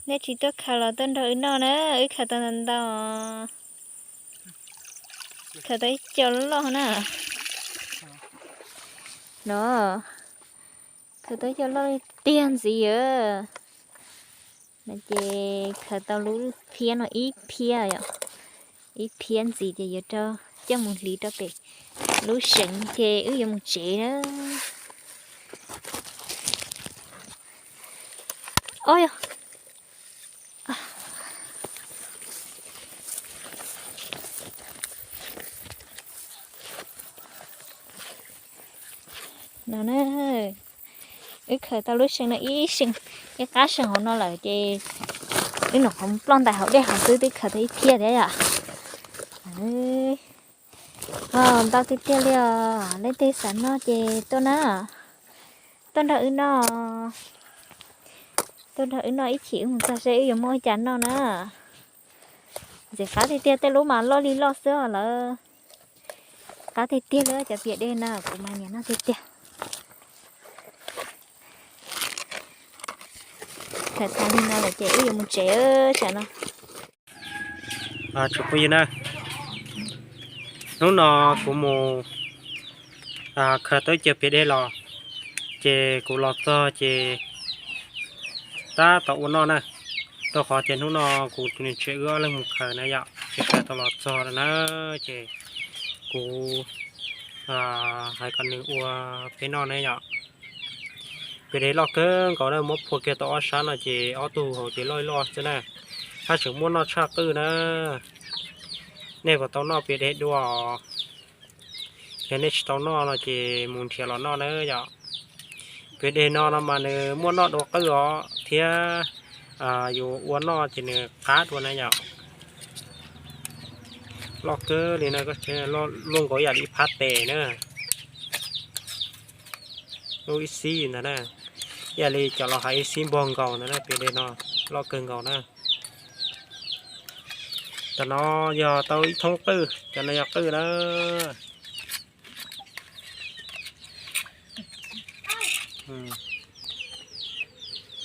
Nej tsis tuaj khaws los tuaj nrog wb noj na, wb khaws tau ntau ntau. Khaws tau ib co loj na. No, khaws tau ib co loj tiag ntxiv a. No ces khaws tau lub phiab no ib phiab yom, ib phiab ntxiv ces yuav rau coj mus hliv rau pem lub seem ces wb yuav mus tsev na. Ob yog No na, wb khaws tau lub seem no ib seem, ib qab seem hauv no lawm ces wb nyuam qhuav ploj ntais hauv dej hauv xwb twb khaws tau ib phiab thiab yom. Ntau tiag tiag li os, leej twg xav noj ces tuaj na, tuaj nrog wb noj, tuaj nrog wb noj ib chim wb mus txog seb wb yuav muaj ua cas noj na. Ntxim qab tiag tiag, tej lub mas loj li loj xwb os lawm. Qab tiag tiag li cov piam dej na, kuv mas nyiam noj tiag tiag. Khaws tag li no lawm ces wb yuav mus tsev tsam no. Tsoom phooj ywg na, hnub no kuv mus khaws tau ib co piam dej los, ces kuv los txog ces tab tom ua noj na. Rau qhov tias hnub no kuv tus niam tsev wb ob leeg mus khaws na yom, ces khaws tau los txog na, ces kuv hais kom nws ua peb noj na yom. Piam dej loj kawg nkaus na, muab phua kiag tau ob sab no ces ob tug hauv ces loj loj xwb na. Haj tseem muaj noj tshaj qwj na. Nej puas tau noj piam dej dua? Yog nej tsis tau noj no ces mus nrhiav los noj na yom. Piam dej no no mas nws muaj noj dua qwj os thiab yus ua noj ces nws qab dua na yom. Loj kawg li no, luaj nkaus yam li ib phab tes na. Luaj ib xib ntag na, yam li cov laus hais ib xib npog nkaus ntag na, piam dej no loj kawg nkaus na. Cov no yog tau ib thoob qwj, cov no yog qwj na.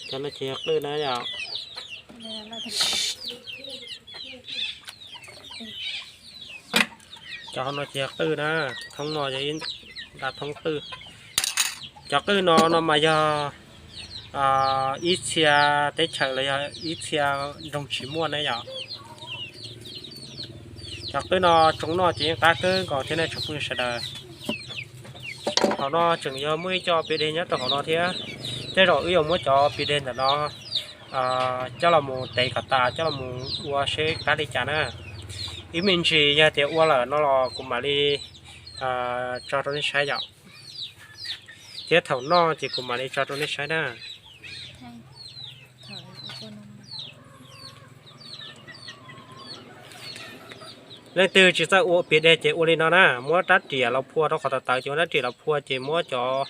Cov no ces yog qwj na yom. Cov no ces yog qwj na, thoob no yog ib nta thoob qwj. Cov qwj no no mas yog ib txhia teb chaws los yog ib txhia nroog tsis muaj na yom. Cov qwj no tsoo noj ces yeej qab kawg nkaus thiab nej tsoom phooj ywg sawv daws. Hauv no tseem yog muaj ib co piam dej nyob rau hauv no thiab. Tej zaum wb yuav muab cov piam dej ntawm no coj los mus tev kom tas coj los mus ua seb qab li cas na. Ib me ntsis yog tias ua lawm no los kuv mam li tso rau nej saib yom. Thiab thaum noj ces kuv mam li tso rau nej saib na. Leej twg tsis txawj ua piam dej ces ua li no na, muab rab riam los phua rau qhov tawv tawv ces muab rab riam los phua ces muab cov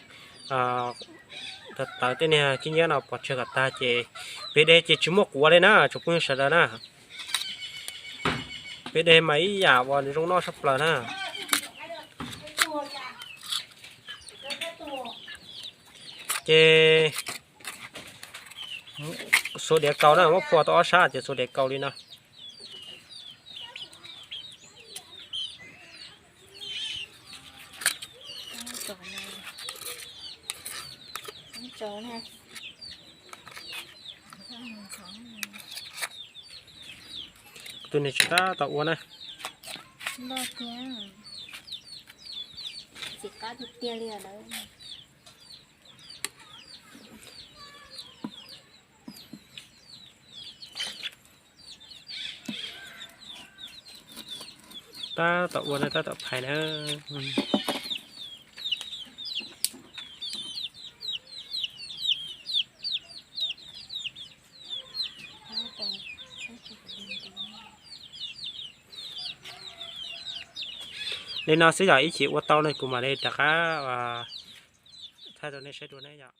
tawv tawv tej niag kib nyiab no pov tseg kom tag ces piam dej ces tsis muaj quav li na tsoom phooj ywg sawv daws na. Piam dej mas ib yam uas zoo noj tshaj plaws na. Ces xuas diav kaus na, muab phua tau ob sab ces xuas diav kaus li no. Tus niam tsev tab tom ua na. Loj tiag, txiv qab tiag tiag li lawm. Tab tom ua na, tab tom phais na. Li no xwb yom, ib chim ua tau no kuv mam li rov qab thaij rau nej saib dua ne yom.